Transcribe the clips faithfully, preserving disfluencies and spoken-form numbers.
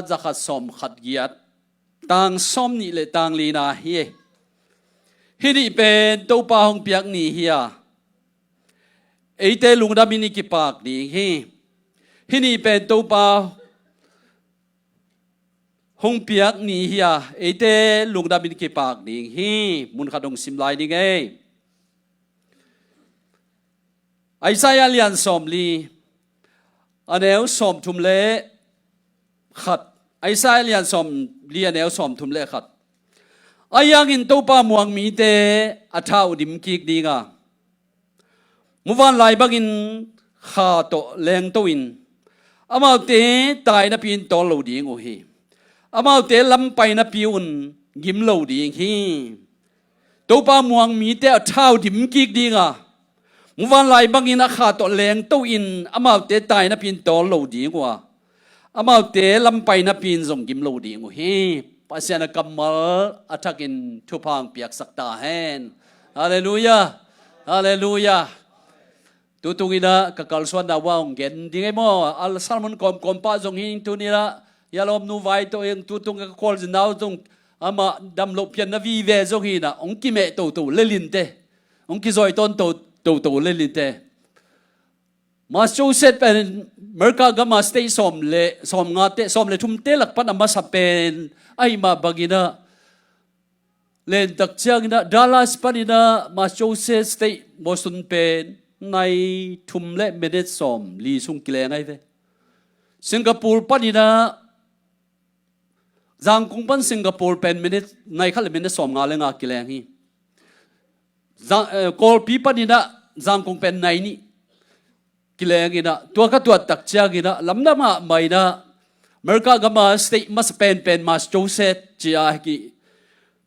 zakhat sawmkhat giat, tang sawmnih le tang lina hi. Hih ni pen Topa hong piak ni hi a, eite lungdamin i kipak ding hi. Hih ni pen Topa hong piak ni hi a, eite lungdamin kipak ding hi. Mun khat hong sim lai ding ei. Isaiah lian sawmli, a neu sawmthum le khat. Isaiah lian sawmli, a neu sawmthum le khat. Ahi hangin Topa muang mite a tha uh dim kik ding a, muvanlai bangin kha tawh lengto in, amaute tai napi in tawl lo ding uh hi. Amaute lam pai napi un gim lo ding hi. Topa muang mite a tha uh dim kik ding a, muvanlai bangin a kha tawh lengto in, amaute tai napi in tawl lo ding uh a, amaute lam pai napi in zong gim lo ding uh hi. Pasian a kammal a thakin thupha hong piaksak ta hen. Halleluiah. Halleluiah. Tutung in ah ka kalsuanna uh ah hong gen ding ei maw? A sermon kawmkawm pah zong hi ing, tuni in ah i a lawmnu vai tawh ing, tutung ka call zinau zong amah dam loh pianna vive zong hi in ah hong kimeh toto lel inteh, hong kizawitawn to- toto lel inteh. Massachusetts pen America gam a state sawm le, sawmngate, sawm le thumte lak pan a masa pen ahih mah bangin ah, lentak ciangin ah Dallas panin ah Massachusetts State, Boston pen nai thum le minute sawmli sung kileng ahi ve. Singapore panin ah, Zangkong pan Singapore pen minute, nai khat le minute sawmnga le nga kileng hi. Zang- eh, Kawlpi panin ah Zangkong pen nai nih kileng in ah, tua ka tuat tak ciangin ah lamdang mahmah in ah, America gam a state masa penpen Massachusetts ci a hi kei.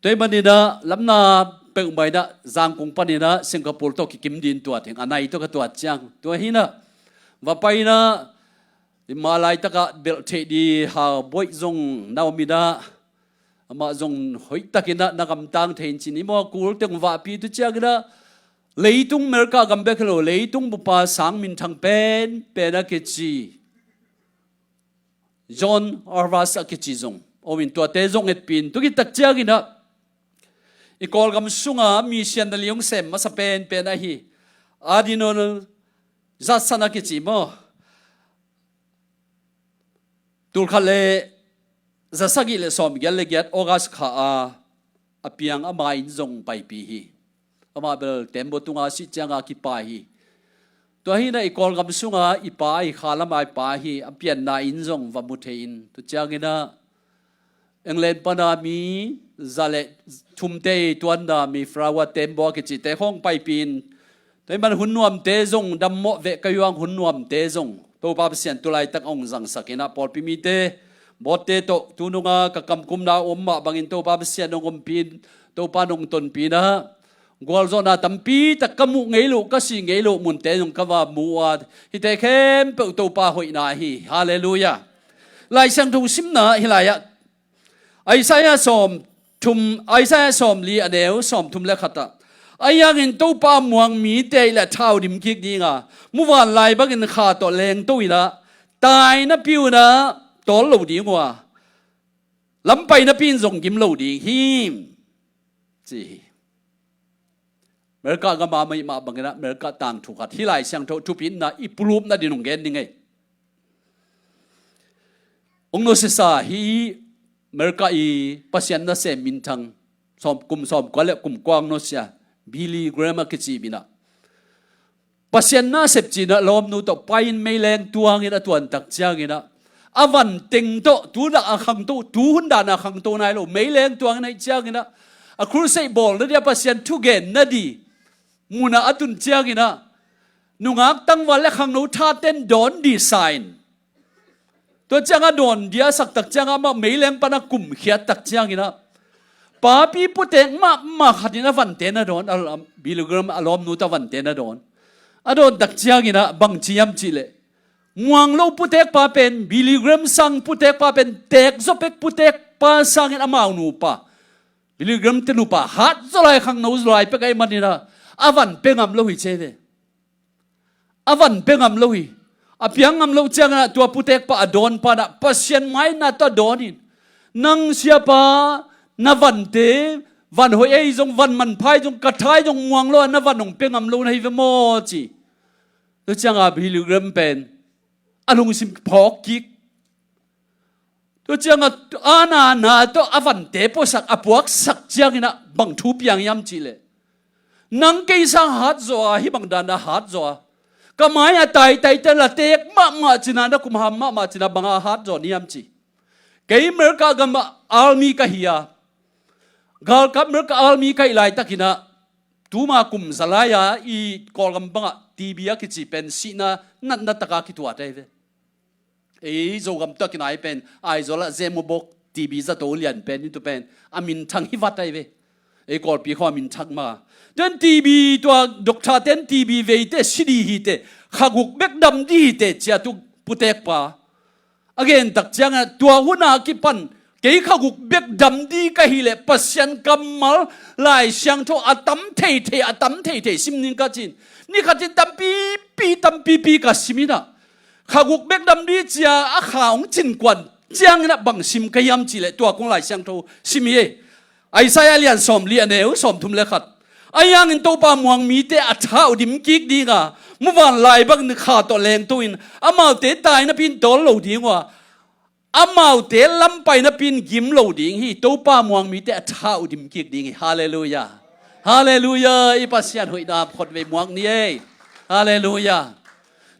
Tua ahih manin ah lamdang peuhmah in ah Zangkong panin ah Singapore tawh kikim ding tuat ing, a nai tawh ka tuat ciang. Tua hi in ah va pai in ah, i mah laitak ah belh theih ding ha buaih zong na om in ah, amah zong hoihtakin ah na gamtang thei in ci ni maw, kul teng vahpi. Tu ciangin ah leitung America gam bek hi lo, leitung bupa sang minthang penpen a kici John Harvest a kici zong om in, tuate zong etpih in. Tu khit tak ciangin ah i Kawlgam sunga mission na li hong sem masa penpen ahi Admiral Judson a kici maw, tulkhat le zasagih le sawmgiat le giat August kha a, a piang ama inn zong paipih hi. Amah bel tembaw tunga sih cianga kipai hi. Tua hi in ah i Kawlgam sunga i pa ahi, kha lam a i pa ahi, a pianna inn zong va mu thei in. Tu ciangin ah England pana mi za le thumte i tuanna Mayflower tembaw a kicite khawng paipih in. Tua ahih man hun nuamte zong dammawh veh ka hi uh a, hun nuamte zong Topa Pasian tu laitak hong zangsak in ah, pawlpi mite, bawtte tawh tu nunga ka kamkumna om mah bangin Topa Pasian hong ompih in, Topa hong tonpih in ah, gualzawhna tampi tak ka muh ngei loh, ka si ngei loh munte zong ka va mu uh a, hihte khempeuh Topa hoihna hi. Halleluiah. Lai Siangtho simna hih lai-ah Isaiah sawmthum, Isaiah sawmli a neu sawmthum le khat ah, ahi hangin Topa muang mite le a tha uh dim kik ding a, muvanlai bangin kha tawh lengto in ah, tai napi un ah tawl lo ding uh a, lam pai napi in zong gim lo ding hi, ci hi. America gam a mah bangin ah America tangthu khat hih Lai Siangtho thupina i pulupna ding hong gen ding ei. Hong nusiasa hi. America i Pasian nasem minthang, sawm, kum sawmkua le kum kua hong nusia Billy Graham a kici in ah, Pasian nasep ci in ah lawmnu tawh pai in meileng tuangin a tuan tak ciangin ah, a van teng tawh tu dah a khangto, tu hun dan a khangto nai lo, meileng tuangin ahih ciangin ah, a crusade bawlna ding a, Pasian thugenna ding mun ah a tun ciangin ah, nungak tangval le khangno thaten dawn ding sa in, tua ciangah dawn ding a sak tak ciangah amah meileng pan a kumkhiat tak ciangin ah, papi putek mahmah khat in a vante na dawn, a, a, Billy Graham a lawmnu tawh a vante na dawn. A dawn tak ciangin ah bang ci hiam cih leh, muang lo putekpa pen, Billy Graham sang putekpa pen teek zaw pek putekpa sangin amau nupa, Billy Graham te nupa hat zaw lai, khangno zaw lai pek ahih manin ah, a van pia ngam lo hi ci ve. A van pia ngam lo hi. A piang ngam loh ciangin ah tua putekpa a dawnpa in ah Pasian mai-ah tua dawn in, nang siapa, na vante, van hoih ei zong, van manpha ei zong, ka tha ei zong muang lo a na van hong pia ngam lo na hi ve maw ci. Tua ciangin ah Billy Graham pen a lungsim phawk kik. Tua ciangin ah a na na tawh a vante puasak, a puaksak ciangin ah bang thu piang hiam cih leh, nang kei sang hat zaw a, hih bang dan a hat zaw a, ka mai-ah taitai teh la teek mahmah ci-in ah, na kum ham mahmah ci-in ah bang a hat zaw na hiam ci. Kei America gam ah army ka hi a, galkap America army ka hih laitakin ah tuma kum za lai a i Kawlgam bangah T B a kici pen sihna natna tak a kituat ahi ve. Ei Zogam tawh a kinai pen Aizawl ah Zemubok T B zato lian pen, nitu pen a minthang hi vat ahi ve. Ei Kawlpi khawng a minthang mah. Tua in T B, tua doctor ten T B vei teh si ding hi teh, kha guk bek dam ding hi teh ci-a tu putekpa a gen tak ciangin ah, tua hun a kipan kei kha guk bek dam ding ka hih leh Pasian kammal, Lai Siangtho a tam theithei, a tam theithei sim ning ka ci-in, ni khat in tampipi, tampipi ka sim in ah, kha guk bek dam ding ci-a a kha hong cinkuan ciangin ah bang sim ka hiam cih leh tua kong Lai Siangtho sim hi. Isaiah lian sawmli, a neu sawmthum le khat. Ahi hangin Topa muang mite a tha uh dim kik ding a, muvanlai bangin kha tawh lengto-in, amaute tai napi-in tawl lo ding uh a, amaute lam pai napi-in gim lo ding hi. Topa muang mite a tha uh dim kik ding hi. Halleluiah. Halleluiah. I Pasian hoihna khutvei muak ni ei. Halleluiah.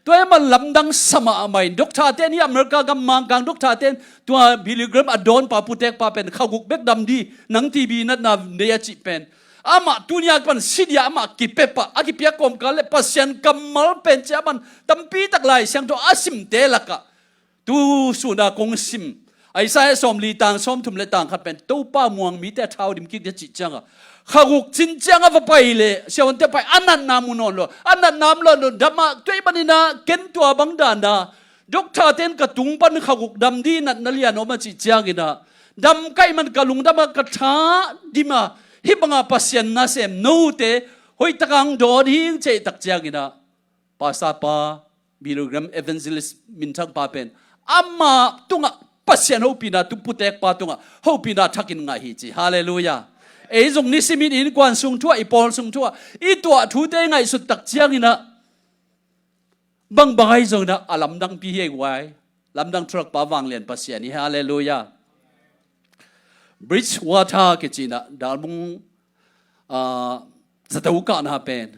Tua hi a man lamdang sa mahmah in, doctor ten hi, America gam Mangkang doctor ten, tua Billy Graham a dawnpa putekpa pen kha guk bek dam ding, nang T B natna nei a cih pen, amah tuni a kipan si ding a amah kipia pah, a kipia kawmkal leh Pasian kammal pen ci-a man tampi tak Lai Siangtho a simte lakah tu sun a kong sim Isaiah sawmli tang sawmthum le tang khat pen Topa muang mite a tha uh dim kik ding a cih ciangin, kha guk cin ciangin va pai leh siavuante pai, a natna mu nawn lo, a natna mu nawn lo, dam a, tua ahih manin ah ken tua bang dan a doctor ten ka tung pan kha guk dam ding natna lian om a cih ciangin ah, dam ka hih man ka lungdam a, ka tha dim a, hih bang a Pasian nasem note hoihtak a hong dawn hing ci-a tak ciangin ah, pastor pa, Billy Graham evangelist minthang pa pen ama tungah Pasian hopihna, tu putekpa tungah hopihna thakin ngah hi ci. Halleluiah. Ei zong nisim in innkuan sung thu ah, i pawl sung thu ah i tuah thute i ngaihsut tak ciangin ah, bangbang ahi zongin ah a lamdangpi hi ei guai. Lamdang thulakpa vanglian Pasian hi. Halleluiah. Bridgewater kici in ah, Dalmung, ah, zato kahna pen,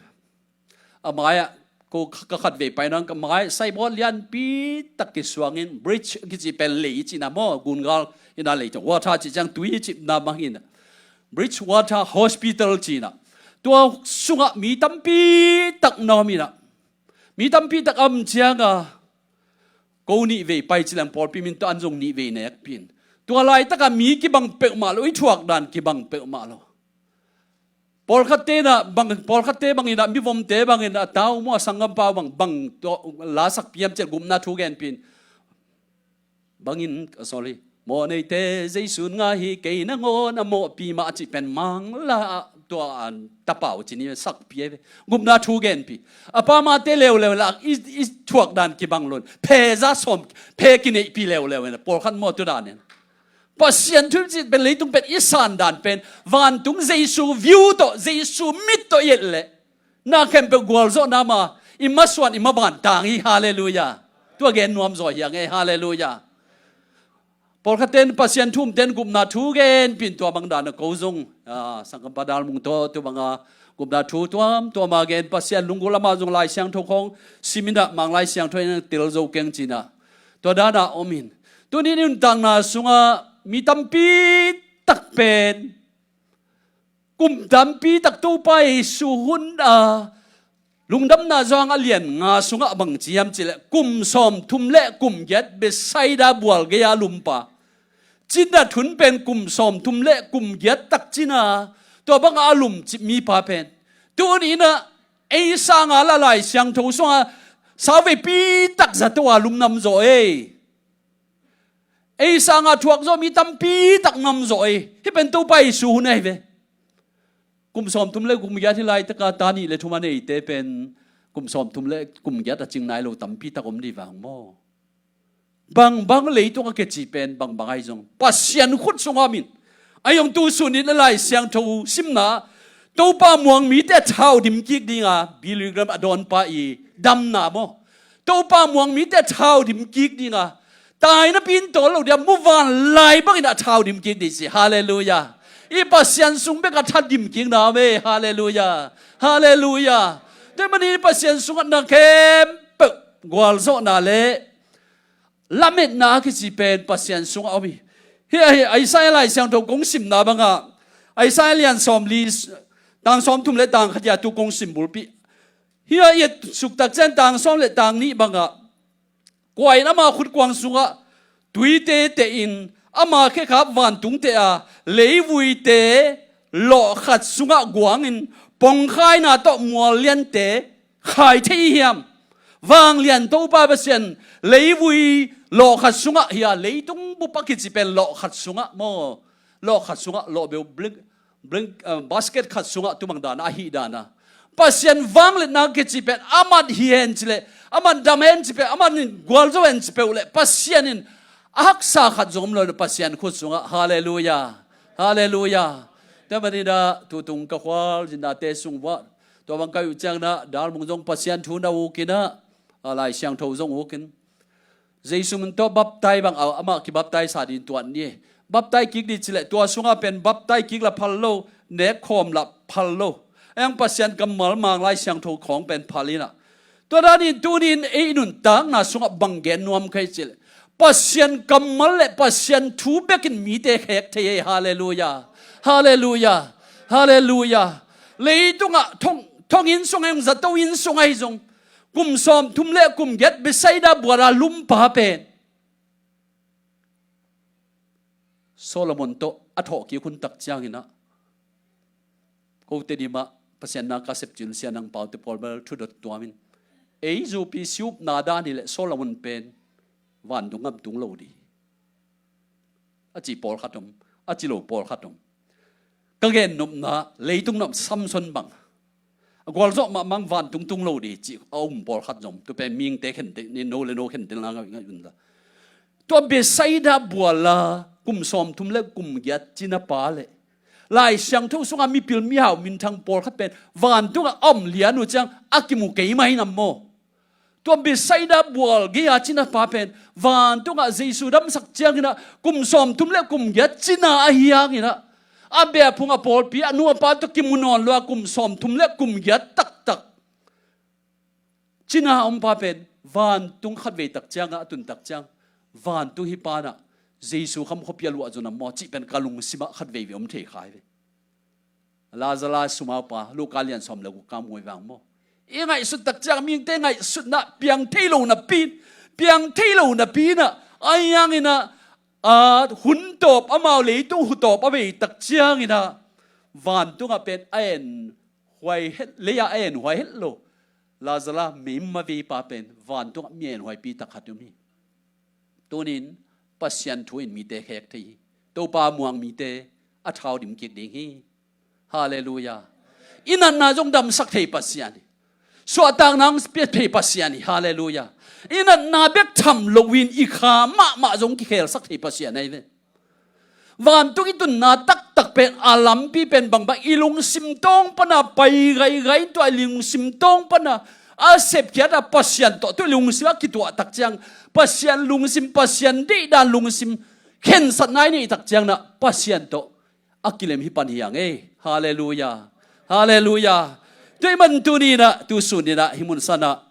a mai-ah ko ka khatvei pai nang, ka mai-ah saibawt lianpi tak kisuangin, bridge kici pen lei cihna maw, gungal in ah lei ciang, water cih ciang tui cihna mah hi in ah, Bridgewater Hospital ci in ah, tua sungah mi tampi tak na om in ah, mi tampi tak a om ciangin ah, ko nih vei pai ci leng pawlpi min tawh an zong nih vei nekpi in, tua laitak a mi kibang peuhmah lo, i thuak dan kibang peuhmah lo. Pawlkhatte in ah bang, pawlkhatte bangin ah, mivomte bangin ah, a tau maw, a sanggampa bang, bang tawh la sakpi hiam ci-a gupna thu genpi in, bangin, ah, sorry, mawhneite Jesu in ngah hi, kei nangawn a mawhpi mah a cih pen Mangla ah tua, ah, tapau ci ni, sakpi ahi ve. Gupna thu genpi. A pa mate leuleu in ah i, i thuak dan kibang lo in, phe za sawm, phe kineihpih leuleu in ah, pawlkhat maw tu dan in. Pasian thu cih pen, leitung pen i san dan pen vantung Jesu view tawh, Jesu mit tawh i et leh, na khempeuh gualzawhna ma, i masuan i maban tang hi. Halleluiah. Tua gen nuam zaw hi a ngei. Halleluiah. Pawlkhatte in Pasian thu umte in gupna thu genpi in, tua bang dan a ko zong, ah, sanggampa Dalmung tawh tua bang a gupna thu tuamtuam a gen, Pasian lunggulh, amah zong Lai Siangtho khawng sim in ah, Mang Lai Siangtho in ah tel zo keng ci in ah, tua dan a om in. Tuni nuntakna sungah mi tampi tak pen kum tampi tak Topa Jesu hun a lungdamna Johan a lian nga sungah bang ci hiam cih leh, kum sawmthum le kum giat Bethsaida bual gei a lumpa, cinat hun pen kum sawmthum le kum giat tak cin a, tua bang a lum cih mipa pen, tuni in ah ei sang a la Lai Siangtho sungah sauveipi tak zato a lum nam zaw ei. Ei sang a thuak zawh mi tampi tak nam zaw ei. Hih pen Topa Jesu hun ahi ve. Kum sawmthum le kum giat hi laitak a ta nih le thum a neite pen kum sawmthum le kum giat a cing nai lo tampi tak om dih vang maw? Bangbang leitung a kici pen bangbang ahi zong Pasian khut sungah om in. Ahi zong tu sun in a Lai Siangtho simna, Topa muang mite a thau dim kik dinga, Billy Graham a dawnpa i damna maw? Topa muang mite a thau dim kik dinga, tai napi in tawl lo dia, muvanlai bangin a thau dim kik dih si. Halleluiah. I Pasian sung bek a tha dim kikna om e. Halleluiah. Halleluiah. Tua manin i Pasian sungah na khempeuh gualzawhna le lametna a kici pen Pasian sungah om hi. Hih, hih Isaiah Lai Siangtho kong simna bangah, Isaiah lian sawmli, tang sawmthum le tang khat, hia tu kong sim bulpi. Hih a i et suktak ciang tang sawm le tang nih bangah, kua in ama khutkuang sungah tuite tehin, ama khekhap vantungte a, leivuite lawhkhat sungah guangin, pongkhaina tawh mualliante khai thei hiam? Vanglian Topa Pasian leivui lawhkhat sungah, hia leitung bup a kici pen lawhkhat sungah maw? Lawhkhat sungah, lawhbeu blank, blank, uh, basket khat sungah tumang dana, ahih dana. Pasian vangliatna kici pen aman hi hen cileh, aman dam hen ci pen, aman in gualzo hen ci peuh leh, Pasian in a haksa khat zong om lo, Pasian khut sungah. Halleluiah. Halleluiah. Tua manin ah tutung ka khualzinate sung uah, tua bang ka hih uh ciangin ah, Dalmung zong Pasian thu na ukin ah, a Lai Siangtho zong ukin, Jesu min tawh baptai bang a, amah kibaptaisa ding tuat ni. Baptai kik dih cileh, tua sungah pen baptai kik la phal lo, nek khawm la phal lo. Eng Pasian kammal mang Lai Siangtho khawng pen phal in ah. Tua danin tunin ei nuntakna sungah bang gen nuam ka hih cileh, Pasian kammal le Pasian thu bekin mite khek thei ei. Halleluiah. Halleluiah. Halleluiah. Leitungah thong, thong inn sung ahi zong, zato inn sung ahi zong, kum sawmthum le kum giat Bethsaida buala lumpa pen Solomon tawh a thawhkik hun tak ciangin ah, kote dim ah Pasian na ka sepcin sia nang paute pawl bel thudot tuamin, ei zupi siupna dan hileh Solomon pen vantung gam tung lo dih, a ci pawlkhat om, a ci lo pawlkhat om. Ka gennopna, leitung nop Samson bang a gualzawh mahmah, vantung tung lo dih cih a um pawlkhat zong, tua pen mihingte khentel ni, no le no khentelna ngaih, ngaih un la. Tua Bethsaida buala kum sawmthum le kum giat cinapa le Lai Siangtho sungah mipil mihau minthang pawlkhat pen vantungah a om lian uh ciang a kimu kei mah hi nam maw? Tua Bethsaida bual gei-a cinapa pen vantungah Jesu damsak ciangin ah, kum sawmthum le kum giat cina ahi hangin ah, a biaphung a pawlpi a nu a pa tawh kimu nawn lo a kum sawmthum le kum giat taktak cina a ompa pen vantung khatvei tak ciangah, a tun tak ciang, vantung hih pa in ah Jesu kham khuapi a luah zo nam maw cih pen ka lungsimah khatveivei om thei kha hi ve. Lazarus sumaupa, Luka lian sawm le guk kam huai vang maw? I ngaihsut tak ciang, mihingte ngaihsutna piang thei lo napi in, piang thei lo napi in ah, ahi hangin ah, a, hun tawp, amau leitung hun tawp a vei tak ciangin ah, vantungah pen a en huai het, lei-ah a en huai het lo Lazarus meima veipa pen vantungah mi a en huaipi tak khat um hi. Tunin Pasian thu in mite khek thei hi. Topa muang mite a thau dim kik ding hi. Halleluiah. I natna zong damsak thei Pasian hi. Suahtakna zong pia thei Pasian hi. Halleluiah. I natna bek tham loin i kha mahmah zong kikhelsak thei Pasian ahi ve. Vantung i tunna taktak pen a lampi pen bangbang, i lungsim tawng pana pai gaigai, tua i lungsim tawng pana a sepkhiat a Pasian tawh tua i lungsim a kituah tak ciang, Pasian lungsim, Pasian deihdan lungsim khensatna i neih tak ciangin ah Pasian tawh a kilem hi pan hi hang ei. Halleluiah. Halleluiah. Tua ahih man tuninah, tusuninah hih mun sanah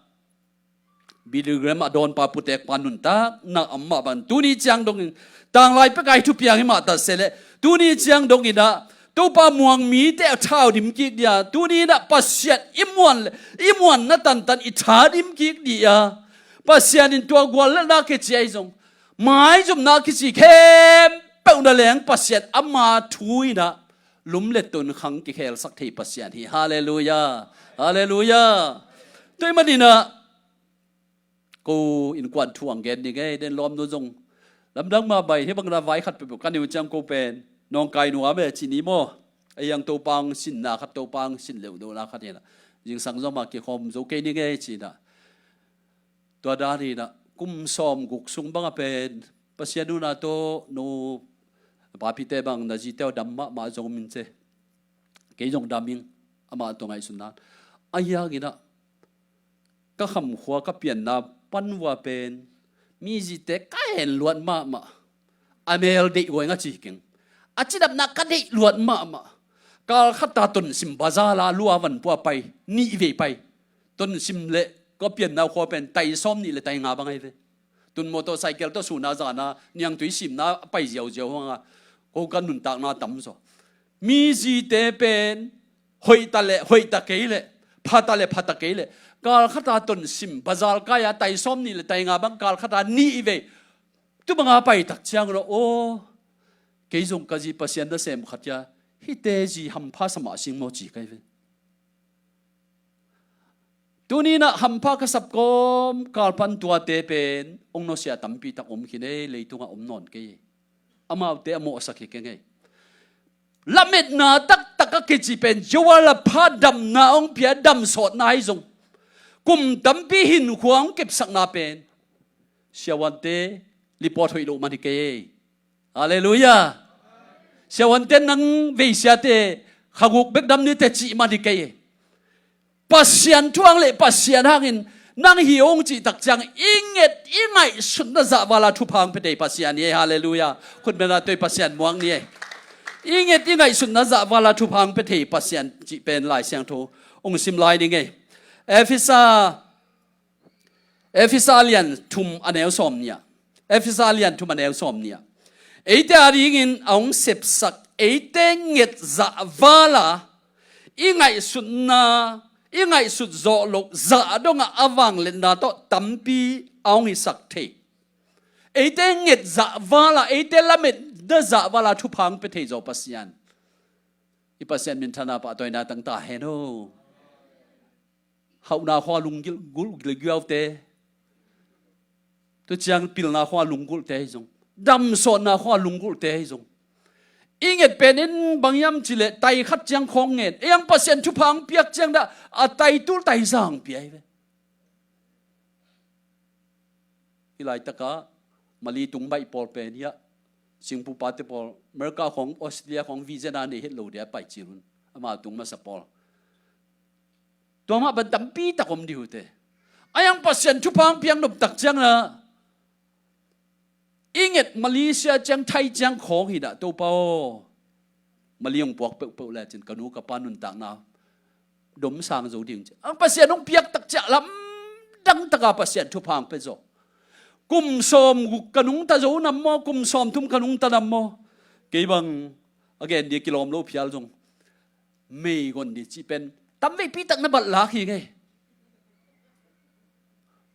Billy Graham a dawnpa putekpa nuntakna amah bang tuni ciang dongin, tanglai peka i thupiang hi mah ta se leh, tuni ciang donginah Topa muang mite a thau dim kik dia, tuninah Pasian i muan le i muanna tantan i tha dim kik dia, Pasian in tua guallelhna kici ahi zong, maizumna kici khempeuh na leng Pasian ama thu inah lum le tun khang kikhelsak thei Pasian hi. Halleluiah. Halleluiah. Tua ahih maninah ko innkuan thu ang gen ding ei, den lawmnu zong lamdang mah bai, hih bangin a vai khat peuhpeuh ka nei uh ciang ko pen nawngkai nuam e ci ni maw? A hiang Topa hong sinna khat, Topa hong sin leuhlohna khat inah Zingsang zong mah kikhawm zo kei ning ei ci-in ah, tua dan in ah kum sawm guk sung bang a pen Pasian nunah tawh no papite bang na zite aw dam mahmah zong om in ci. Kei zong dam ing, amah tawh ngaihsutna. Ahi hangin ah ka khamkhua ka pianna pan uh a pen mizite ka en luat mahmah. A mel deih huai nga ci keng. A cidamna ka deih luat mahmah. Kal khata Tonsim bazar ah lua van pua pai, nih vei pai. Tonsim le ka pianna khua pen tai sawm nih le tai nga bang ahi ve. Tun motorcycle tawh suna zana niangtui simna pai ziauziau hanga ko ka nuntakna tam zaw. Mizite pen hoihta le hoihta kei le, phata le phata kei le, kal khata Tonsim bazar kai-a tai sawm nih le tai nga bang kal khata nih vei. Tu banga pai tak ciang lo aw, kei zong ka zi Pasian nasem khat ia, hihte zi hampha sa mah sing maw ci kai ve. Tuni-in ah hampha ka sap kawm kal pan tuate pen ong nusia tampi tak om khin ei, leitungah om nawn kei. Amaute a mawhsak hi keng ei. Lametna taktak a kici pen Jehovah la pha damna ong pia, damsawtna ahi zong, kum tampi hinkhua ong kepsakna pen siavuante report hoih loh man hi kei ei. Halleluiah. Siavuante nang veisiate khaguk bek dam ni teh cih man hi kei ei. Pasian thu hang le Pasian hangin nang hi ong cih tak ciang i nget i ngaihsutna zahvala thupha hong pia thei Pasian hi ei. Halleluiah. Khutbena toi Pasian muak ni ei. I nget i ngaihsutna zahvala thupha hong pia thei Pasian cih pen Lai Siangtho ong sim lai ning ei. Efesa Efesa lian thum a neu sawm nih ah. Efesa lian thum a neu sawm nih ah. Eite a dingin a hong sepsak, eite nget zahvala i ngaihsutna, i ngaihsut zawh loh zah dongah a vangliatna tawh tampi a hong hisak thei. Eite nget zahvala, eite lametna zahvala thupha hong pia thei zaw Pasian. I Pasian minthanna pahtawina tang ta hen aw. Hauhna khua lunggulh gilgiaute. Tu ciang pilna khua lunggulhte hi zong. Damsawtna khua lunggulhte hi zong. I nget pen in bang hiam cih leh tai khat ciang khawng ngen. Ei ang Pasian thupha ang piak ciang dah a tai tul tai zang pia hi ve. Hih laitakah Mali tung baih pawl pen hiah Singapore pate pawl, America khawng, Australia khawng visa na nei het lo dia pai cil un. Ama tung masa pawl. Tua mah ban tampi tak om dih uh te. A yang Pasian thupha ang piang nop tak ciang na i nget Malaysia ciang Thai ciang khawng hi dah Topa aw. Mali hong puak peuhpeuh le cin ka nu ka pa nuntakna domsang zo ding ci. Ang Pasian hong piak tak ciah lamdang taka Pasian thupha ang pia zaw. Kum sawm guk ka nungta zo nam maw, kum sawm thum ka nungta nam maw. Kei bang a gen dia kilawm lo phial zong mei gon di cih pen tam veipi tak na balh lak hi ngei.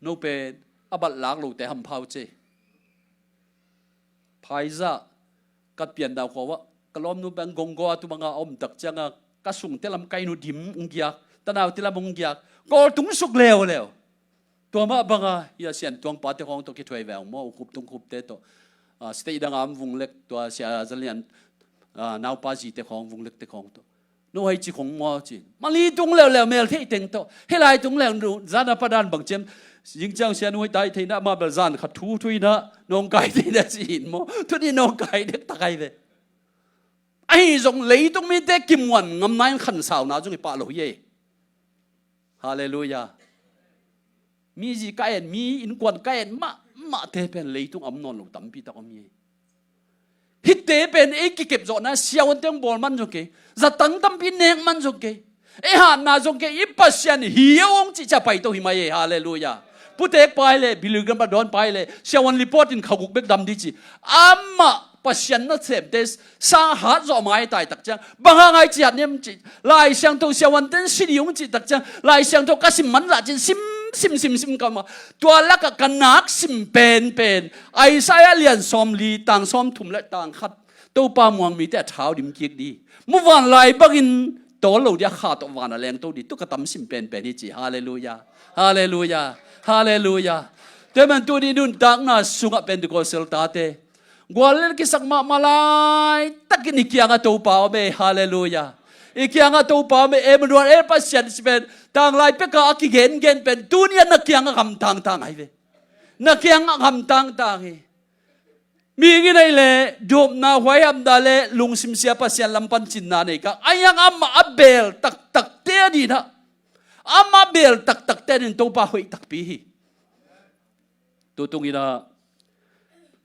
No pen a balh lak lote hampha uh ce. Phaizah ka pian dau khua uh ah ka lawmnu pen gonggaw a tu banga a om tak cianga ka sungte lam kainu dim ung giak, tanaute lam ung giak, kawl tung suk leuleu. Tua mah banga hia siantuang pate khawng tawh kithuai veng maw, ukhup tungkhupte tawh, ah, state danga om vunglek tua sia zalian, ah, naupa zite khawng vunglekte khawng tawh. No hei ci khong maw ci. Mali tung leuleu mel theih teng tawh. Hei lai tung leu nu, zan a padan bang ciam. Zing ciang sia nu hei tai theihna mah bel zan khat thu thu ina nong kai theihna ci in maw. Thu ni nong kai dek takai ve. Ahi zong leitung mite kimuan ngamna in khansauna zong i pah lo hi ei. Halleluiah. Mi zi ka en, mi innkuan ka en mahmahte pen leitung a om nawn lo tampi tak om hi. Hihte pen ei kikep zawhna siavuante hong bawl man zong kei, zatang tampi nek man zong kei, ei hatna zong kei, i Pasian hi a hong cihcia paito hi mai ei. Halleluiah. Putek pai le, Billy Graham a dawn pai le, siavuan report in khaguk bek dam di ci. Amah Pasian nasemte sang hat zawh mai tai tak ciang bang hang ai ciat niam cih. Lai Siangtho siavuanten si ding hong cih tak ciang Lai Siangtho ka sim man zah cin sim sim sim sim ka ma. Tua lakah ka nak sim penpen Isaiah lian sawm li tang sawm thum le tang khat. Topa muang mite a thau dim kik di. Muvan lai bangin tawl lo dia kha tawh van a lengto di. Tu ka tam sim penpen hi ci. Halleluiah. Halleluiah. Halleluiah. Tua man tu di nuntakna sungah Pentecostal tate gual le kisak mahmah lai takin i kiangah Topa om ei. Halleluiah. I kiangah Topa om e, Emmanuel, e Pasian si pen, tanglai peka a kigengen pen, tuni-ah na kiangah gamtangtang ahi ve. Na kiangah gamtangtang hi. Mihing in ahih leh dupna, huaihamna le lungsim sia, Pasian lam pan cinna nei kha. Ahi hang amah a beel taktakte adingin ah, amah beel taktakte adingin Topa hoih takpi hi. Tutung in ah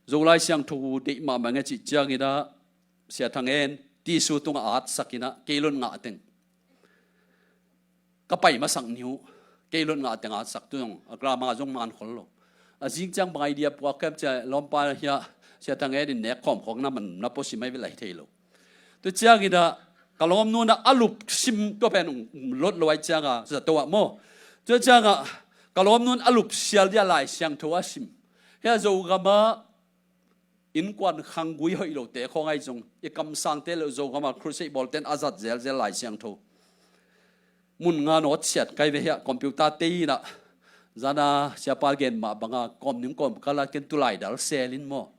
Zolai Siangtho deih mahmah ing e cih ciangin ah, Sia Thang En tissue tungah atsak in ah, keilon ngah teng ka pai masak ni uh, keilon ngah teng atsak, tu zong a grammar zong man khol lo. A zing ciang bang idea puak ka hiam cih leh, lawmpa hiah Sia Thang En in nek khawm khawng na man na pua sim ahi ve, lai thei lo. Tua ciangin ah ka lawmnu in ah a lupsim, tua pen lot lo ahih ciangin, zato ah maw. Tua ciangin ah ka lawmnu in a lupsial dia Lai Siangtho a sim. Hiah Zogam ah innkuan khanggui hoih lote khawng ahi zong, i kamsangte le Zogam ah crusade bawlte in a zat zelzel Lai Siangtho. Mun nga nawtsiat ka hi ve hiah, computer te in ah, zan a siapa gen mah bangin kawm ning kawm kal a ken tu laidal sel in maw.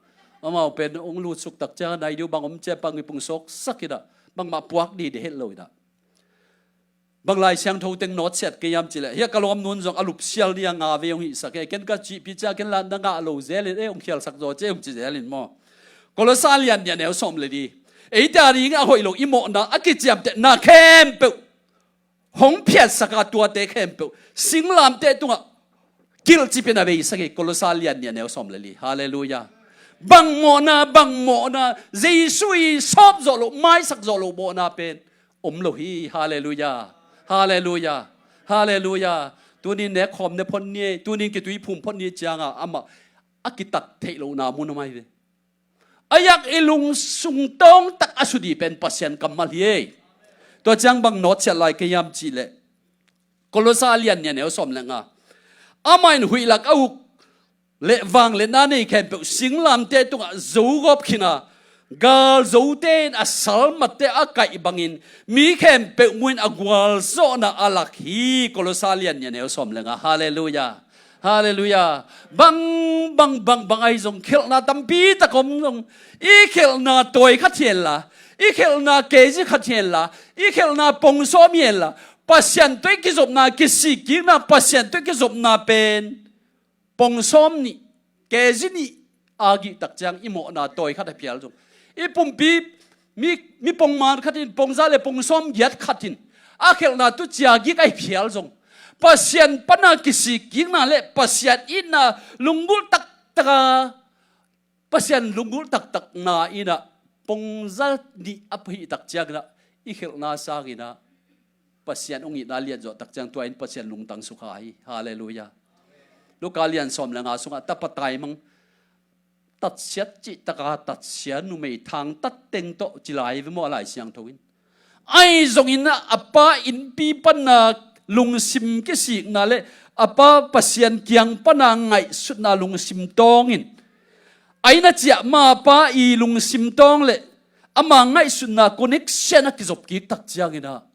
Amau pen hong lutsuk tak ciang a nai ding uh bang om cih a pang i pung sawksak in ah, bangmah puak dide het lo in ah. Bang Lai Siangtho teng nawtsiat ka hiam cih leh, hiah ka lawmnu in zong a lupsial dia nga vei hong hihsak hi. Ken ka cihpih ciang ken lah na ngah lo zel in, e hong khialsak zaw ci e hong ci zel in maw. Kolosa lian nih a neu sawm le li. Eite adingin a hoih lo i mawhna, a kiciamtehna khempeuh hong phiatsak a, tuate khempeuh singlamteh tungah kilhcip in a veisak hi. Kolosa lian nih a neu sawm le li. Halleluiah. Bang mawhna, bang mawhna, Jesu i sawp zawh loh, maisak zawh loh mawhna pen om lo hi. Halleluiah. Halleluiah. Halleluiah. Tuni nek khawm ne phot ni, tuni kitui phum phot ni ciangin amah a kitat theih lohna mun om ahi ve. A yak i lungsung tawng tak a sudih pen Pasian kammal hi ei. Tua ciang bang nawtsiat lai ka hiam cih leh, Kolosa lian nih a neu sawm le nga. Amah in huih lak a uk le vangliatna nei khempeuh singlamteh tungah zogawp khin a, galzote in a salmatte a kaih bangin mi khempeuh mu in a gualzawhna a lak hi. Kolosa lian nih a neu sawm le nga. Halleluiah. Halleluiah. Bang, bang, bang, bang ahi zong, khelhna tampi tak om zong, i khelhna tawi khat hi hen la, i khelhna kezi khat hi hen la, i khelhna pong sawm hi hen la, Pasian tawh i kizopna, kisikkikna, Pasian tawh i kizopna pen pong sawm nih, kezi nih a gih tak ciang i mawhna tawi khat a phial zong, i pumpi mi, mi pongman khat in, pongza le pong sawm giat khat in a khelhna tu cia gik a hi phial zong, Pasian pana kisikkikna le Pasian itna lunggulh taktaka, Pasian lunggulh taktakna in ah pongza nih a hih tak ciangin ah i khelhna sangin ah Pasian hong itna lian zawh tak ciang tua in Pasian lungtang sukha hi. Halleluiah. Luka lian sawm le nga sungah tapa taimang tatsiat cih taka tatsia numei thangtat teng tawh ci lai ve maw, a Lai Siangtho in. Ahi zongin ah a pa innpi pana lungsim kisikna le a pa Pasian kiang pana ngaihsutna lungsim tawngin, a inn a ciah ma pa i lungsim tawng le ama ngaihsutna connection a kizop kik tak ciangin ah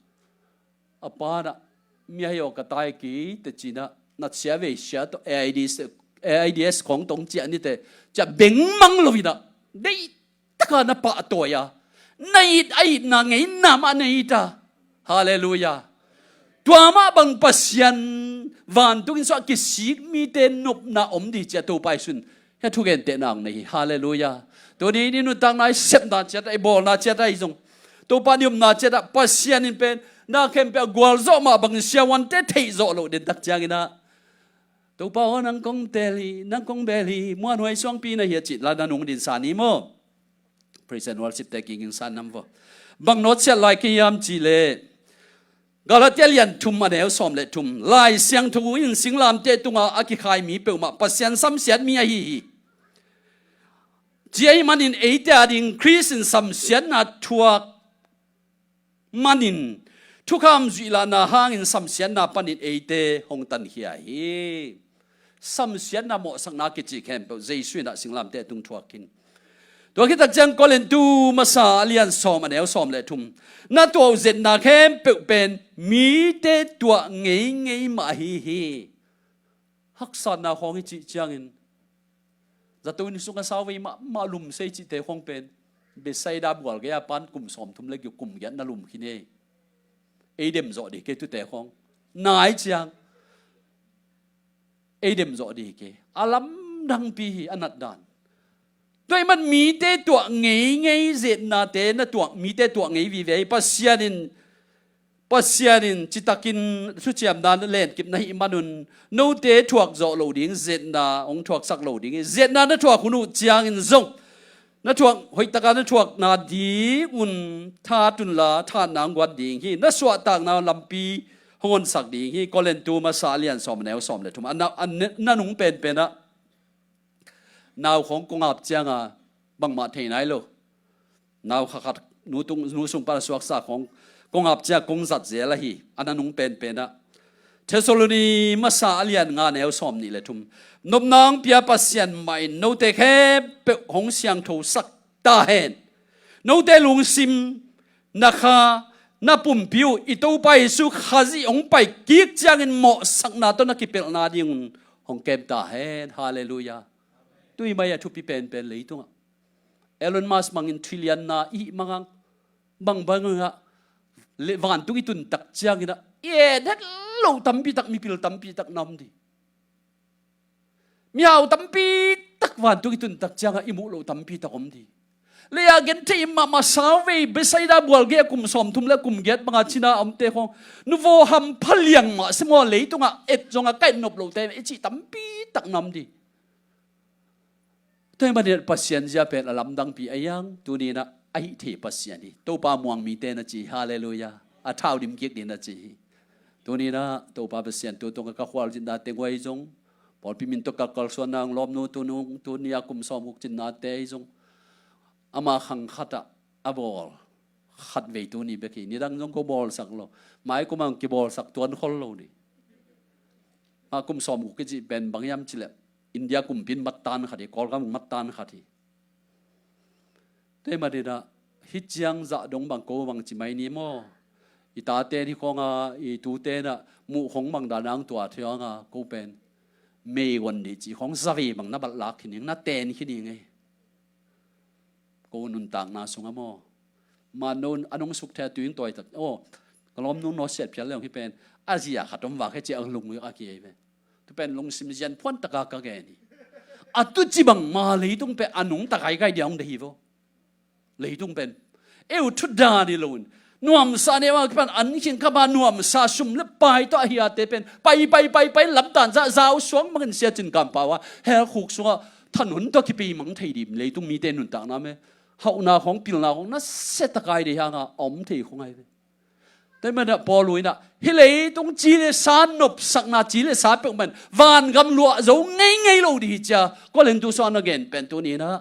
a pa in ah, mi ahi aw ka tai kei, teci in ah, na sia vei sia tawh A I D S, A I D S khawng tawh ciah ni teh, ciah bengmang lo in ah, deih taka na pahtawi a, na it a itna ngeina mah na it a. Halleluiah. Tua mah bang Pasian vantung inn sungah kisik mite nopna om ding ci-a Topa Jesu in hih thugentehna hong nei hi. Halleluiah. Tuni in i nuntakna, i sepna ciat ah, i bawlna ciat ah, i zong Topa i omna ciat ah Pasian in pen na khempeuh a gualzawh mah bangin siavuante theih zawh loh den tak ciangin ah, Topa aw, nang kong teel hi, nang kong beel hi, muanhuai suangpi na hi a cih la na nung dinsa ni maw. Praise and worship te kigingsa nam vaw. Bang nawtsiat lai ka hiam cih leh, Galatia lian thum a neu sawm le thum. Lai Siangtho in singlamteh tungah a kikhai mi peuhmah Pasian samsiat mi ahi hi. Ci ahih manin eite ading Khrist in samsiatna thuak manin, thukham zuih lahna hangin samsiatna panin eite hong tankhia hi. Samsiatna, mawhsakna kici khempeuh Jesu in ah singlamteh tung thuak khin. Tua khit tak ciang Korintu masa a lian sawm a neu sawm le thum. Na tuah uh zetna khempeuh pen mite tuah ngeingei mah ahi hi. Haksatna khawng i cih ciangin, zato inn sungah sauvei mahmah lumsei cihte khawng pen Bethsaida bual gei-a pan kum sawmthum le giat, kum giat na lum khin ei. ei dem zawh dih kei tute khawng. Nai ciang ei dem zawh dih kei. A lamdangpi hi a natdan. Tua ahih man mite tuah ngeingei, zetnate na tuah, mite tuah ngei vive hi. Pasian in, Pasian in citakin thuciamna na lenkip na hih manun note thuak zawh lo ding, zetna hong thuaksak lo ding hi. Zetna na thuak hun uh ciangin zong na thuak, hoihtaka na thuakna dingun tha tunla thanna hong guan ding hi. Na suahtakna lampi hong honsak ding hi. Korintu masa a lian sawm a neu sawm le thum. A na, a na, na nung penpen ah nau khawng kong ap cianga bangmah thei nai lo. Nau khat khat nu tung, nu sung pan a suaksa khawng kong ap cianga kong zat zel ahi. A na nung penpen ah Thessaloni masa a lian nga neu sawm nih le thum. Nopna hong pia Pasian mah in note khempeuh hong siangthosak ta hen. Note lungsim, na kha, na pumpi uh i Topa Jesu Khazih hong pai kik ciangin mawhsakna tawh na kipelhna dingun hong kem ta hen. Halleluiah. Tui mai a thupi penpen leitungah Elon Musk bangin trillion-na i hih mangang, bangbang ah le vantung i tuntak ciangin ah i et het lo tampi tak, mipil tampi tak na om dih. Mihau tampi tak vantung i tuntak ciangah i muh loh tampi tak om dih. Lei-a gentheih mahmah, sauvei Bethsaida bual gei a kum sawmthum le kum giat banga cina a omte khawng nuvo hampha liang mah simaw, leitungah et zongah ka et nop lohte i cih tampi tak na om dih. Tua ahih manin Pasian zia pen a lamdangpi a hiang, tuni-in ah a hih thei Pasian hi. Topa muang mite na ci hi. Halleluiah. A thau dim kik dih na ci hi. Tuni-in ah Topa Pasian tu tungah ka khualzinna teng uh ahi zong, pawlpi min tawh kalkalsuanna hong lawmnu tu nung, tuni a kum sawmguk cinnate ahi zong, ama khang khatah a bawl khatvei tuni bek hi. Nidang zong ko bawlsak lo. Mai kum a hong kibawlsak tuan khol lo dih. A kum sawmguk kicih pen bang hiam cih leh India kumpi in mat tan khat hi, Kawlgam mat tan khat hi. Tua ahih manin ah hih ciang zah dong bang ko bang ci mai ni maw? I tate ni khawng a, i tute in ah muh khong bang dan a hong tua thei hang a, ko pen meiguan dih cih khawng zavei bang na balh lak khin ing, na ten khin ing ei. Ko nuntakna sungah maw, man no a nong suk thei a tui hong tawi tak. Aw, ka lawmnu no siat phial le hong hi pen a zia khat om vak hi ci a lung a ki ei ve. Tu pen lungsim zian phuan taka ka gen hi. A tu ci bangma leitung pen a nungta kaikai dia hong deih hi vo. Leitung pen eu thu dan hi lo in, nuamsa neu a kipan an khin kha ba nuamsa sum le pai tawh a hiate pen pai pai pai pai lamtan zah zau suang mangin sia cin kampau a hell khuk sungah thanhun tawh kipei mang thei dim. Leitung mite nuntakna me hauhna khawng, pilna khawng nasia takai dei hanga a om thei khawng ai ve. Tua ahih manin ah Paul in ah hih leitung ci le sa nopsakna, ci le sa peuhmah in vangam luah zo ngeingei lo dih hi ci a Korintu sungah na gen pen tuni-in ah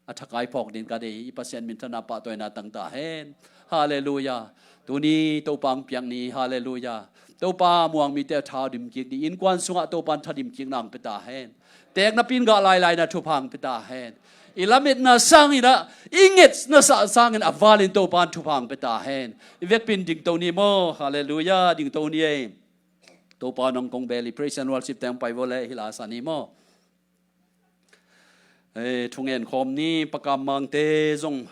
a thakai phawk ding ka deih hi. I Pasian minthanna pahtawina tang ta hen. Halleluiah. Tuni Topa hong piak ni. Halleluiah. Topa muang mite a thau dim kik dih. Innkuan sungah Topa in tha dim kikna hong pia ta hen. Teeknapi in gah lailai na thupha hong pia ta hen. I lametna sangin ah, i ngetna sangin a valin Topa in thupha hong pia ta hen. I vekpi in dingto ni maw? Halleluiah, dingto ni ei. Topa nang kong bel hi. Praise and worship teng pai vo le, hi la sa ni maw? Eh, thungen khawm ni. Pakam Mangte zong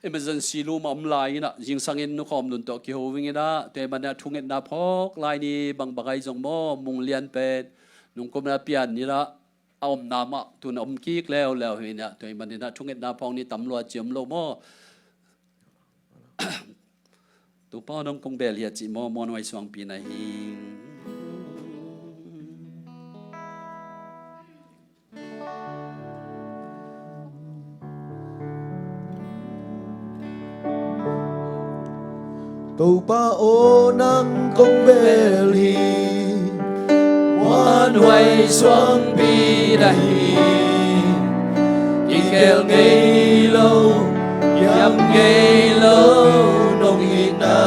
emergency room a om lai in ah, zingsangin Nu Khawm Lun tawh kiho ving in ah, tua ahih manin ah thungetna phawk lai ni. Bangbang ahi zong maw, Mung Lian pen nungkumna pian in ah a omna mah tun a om kik leuleu hi in ah, tua ahih manin ah thungetna phawk ni. Tam lua ci om lo maw? Topa nang kong bel hi a cih maw, muanhuai suangpi na hi. Topa aw nang kong bel hi, muanhuai suangpi na hi. Kikhel ngei lo, kiam ngei lo nong hihna.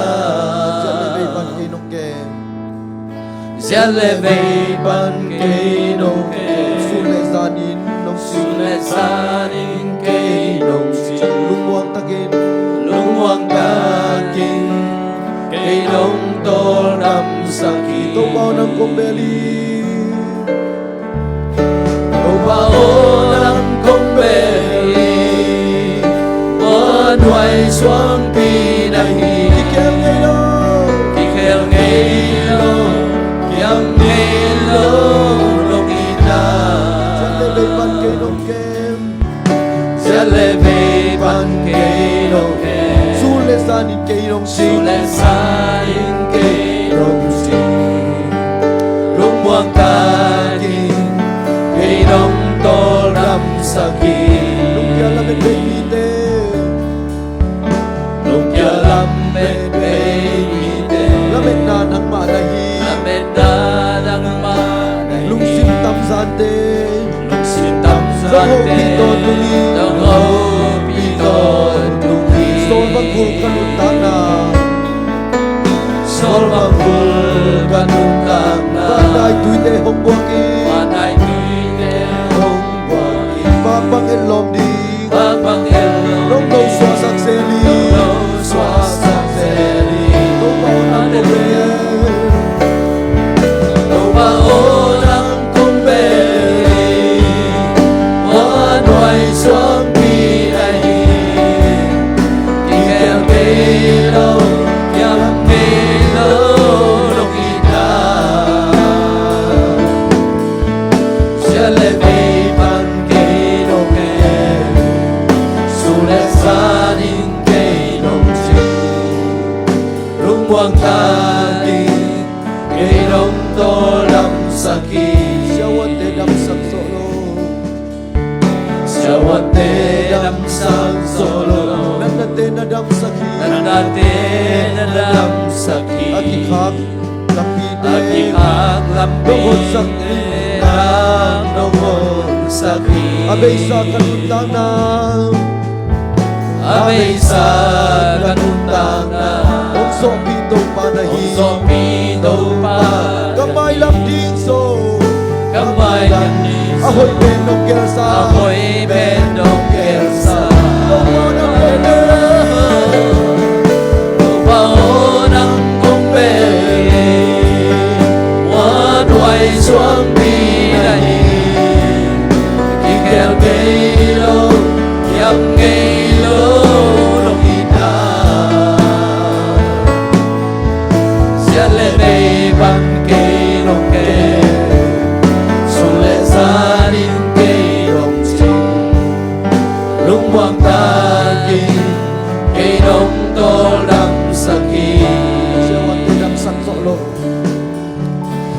Ziat le vei pan kei nong kem. Ziat le vei pan kei nong kem. Sun le zanin nong sim. Sun le zanin kei nong sim. Lungmuang takin, lungmuang takin kei nong tawldamsak hi. Topa aw nang kong bel hi. Topa aw nang kong bel hi, muanhuai suangpi na hi. Kikhel ngei lo, Sun le zanin kei nong cing. Sun le zanin kei nong cing. Lungmuang takin kei nong tawldamsak hi. Lungkia lamet bei mite. Lungkia lamet bei mite. Lametna nangmah na hi. Lametna nangmah na hi. Lungsim tamzante. Lungsim tamzante. Zong hopih tawntung hi. Zong hopih tawntung hi. Sawl bang bul ka nuntakna. Sawl bang bul ka nuntakna. Vanlai tuite hong buak hi. Vanlai tuite hong buak hi. Vang bang en lawm ding. Vang bang en lawm ding. Nong do suahsak zel hi. Nong do suahsak zel hi. Topa aw nang kong bel. Topa aw nang kong bel hi. Tua nuai suangpi na hi. Kikhel kei lo, kiam kei lo, nong it na. Siat le bei pan kei nong en. Sun le zanin kei nong cing. Lungmuang takin kei nong tawldamsak hi. Siavuante damsak zawh lo. Siavuante damsak zawh lo. Natnate na damsak hi. Natnate na damsak hi. A kikhak lampite. A kikhak lampite. Nong honsak ding nang nong honsak hi. A beisa ka nuntakna. A beisa ka nuntakna. Hong zawhpih Topa na hi. Hong zawhpih Topa na hi. Ka mailam ding zong. Ka mailam ding zong. A hoih pen nong gelsa. A hoih pen nong gelsa. Topa nang kong bel. Topa aw nang kong bel hi. Tua nuai suangpi na hi. Kikhel kei lo, kiam kei lo, nong it na. Siat le bei pan kei nong en. Sun le zanin kei nong cing. Lungmuang takin kei nong tawldamsak hi. Siavuante damsak zawh lo.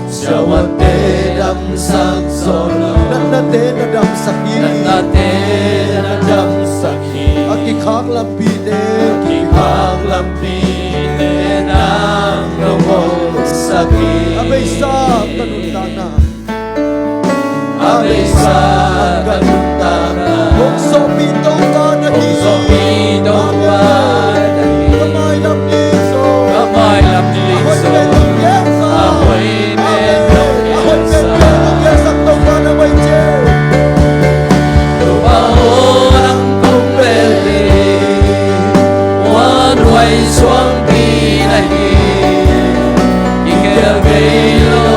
Siavuante damsak zawh lo. Natnate na damsak hi. Natnate na damsak hi. A kikhak lampite. A kikhak lampite nang nong honsak hi. A beisa ka nuntakna. A beisa ka nuntakna. Hong zawhpih Topa na hi. Hong zawhpih Topa na hi. Ka mailam ding zong. Ka mailam ding zong. A hoih pen nong gelsa. A hoih pen nong gelsa. A hoih pen nong gelsa Topa na mai ciang. Topa aw nang kong bel hi. Tua nuai suangpi na hi. Kikhel kei lo,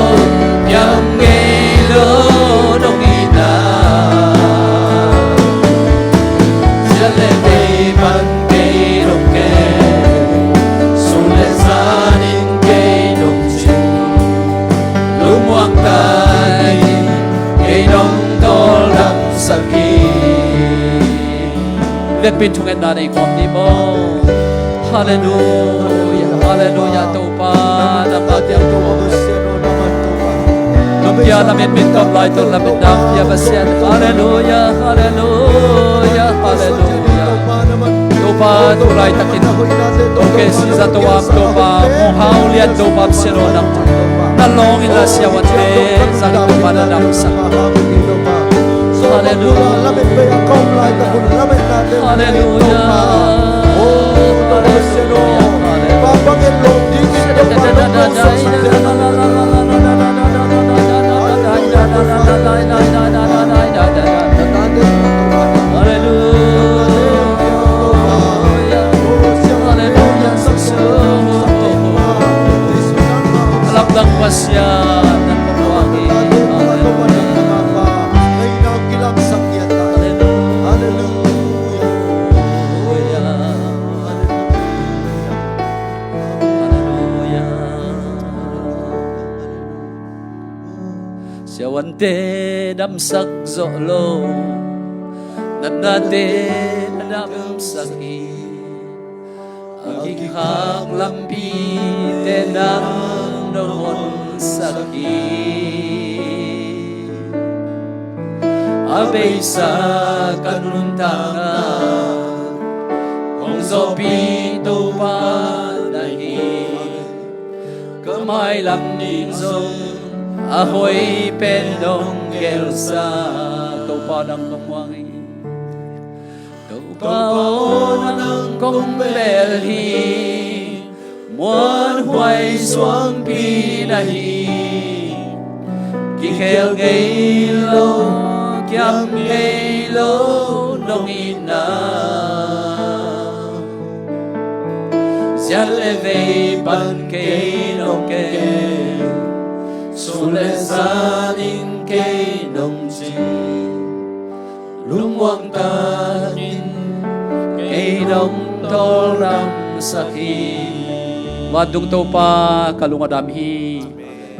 kiam kei lo, nong it na. Siat le bei pan kei nong en. Sun le zanin kei nong cing. Lungmuang takin kei nong tawldamsak hi. Vekpi-in thungetna nei kawm ni maw. Halleluia, halleluia, Topa, na mah tiang Topa. Lungkia lamet min tawm lai tawh lamet dang pia Pasian. Halleluia, halleluia, halleluia. Topa, tu laitakin Toke Siza Topa, Topa Muhau Lian Topa Pasian aw nang na lawng in la siavuante zang Topa na damsak. Halleluia. Halleluia. Halleluia. Halleluia. Halleluia. Lamdang Pasian, nang kong buang hi. Halleluia. Halleluia. Halleluia. Halleluia. Siavuante damsak zawh lo, natnate na damsak hi. A kikhak lampite nang na honsak hi. A beisa ka nuntakna hong zawhpih Topa na hi. Ka mailam ding zong a hoih pen nong gelsa. Topa nang kong muang hi. Topa aw, nang kong bel hi. Muanhuai suangpi na hi. Kikhel ngei lo, kiam ngei lo nong itna. Ziat le vei pan kei nong kei, sun le zan in kei nong cing. Lungmuang takin kei nong tawldamsak hi. Vantung Topa, ka lung a dam hi.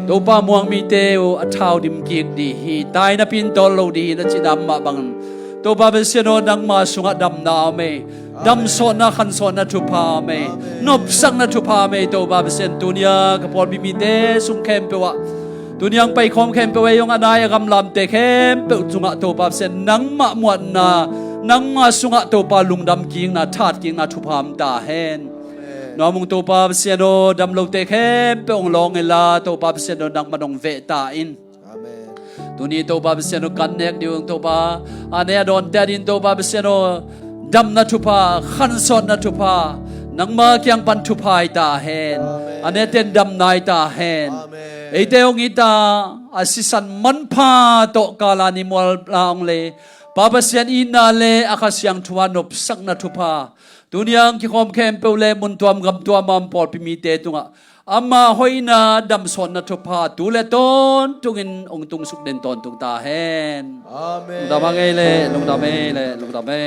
Topa, muang mite uh a thau dim kik dih hi. Tai napi in tawl lo dih hi na ci dam mah bangin, Topa Pasian aw, nangma sungah damna om ei. Damsawhna, khansawhna thupha om ei. Nopsakna thupha om ei, Topa Pasian. Tuni-a ka pawlpi mite sung khempeuh ah, tuni-a hong paikhawm khempeuh ei, hong a nai a gamlamte khempeuh tungah, Topa Pasian, nangmah muanna, nangma sungah, Topa, lungdam kikna, that kikna thupha om ta hen. Nuam ung, Topa Pasian aw, dam lote khempeuh hong lawng inla, Topa Pasian aw, nangmah nong veh ta in. Amen. Tuni Topa Pasian aw, kan nek ding ung, Topa, a ne a dawnte adingin, Topa Pasian aw, damna thupha, khansawhna thupha, nangma kiang pan thupha hi ta hen. Amen. A neten damna hi ta hen. Amen. Eite hong it a, a sisan manpha tawh kala ni mual la hong lei, Pa Pasian itna le a Kha Siangtho a nopsakna thupha, tuni-a hong kikhawm khempeuh le muntuam gamtuam a om pawlpi mite tungah ama hoihna, damsawhna thupha tu le tawntungin hong tungsuk den tawntung ta hen. Amen. Lungdam a ngei le, lungdam ei le, lungdam ei.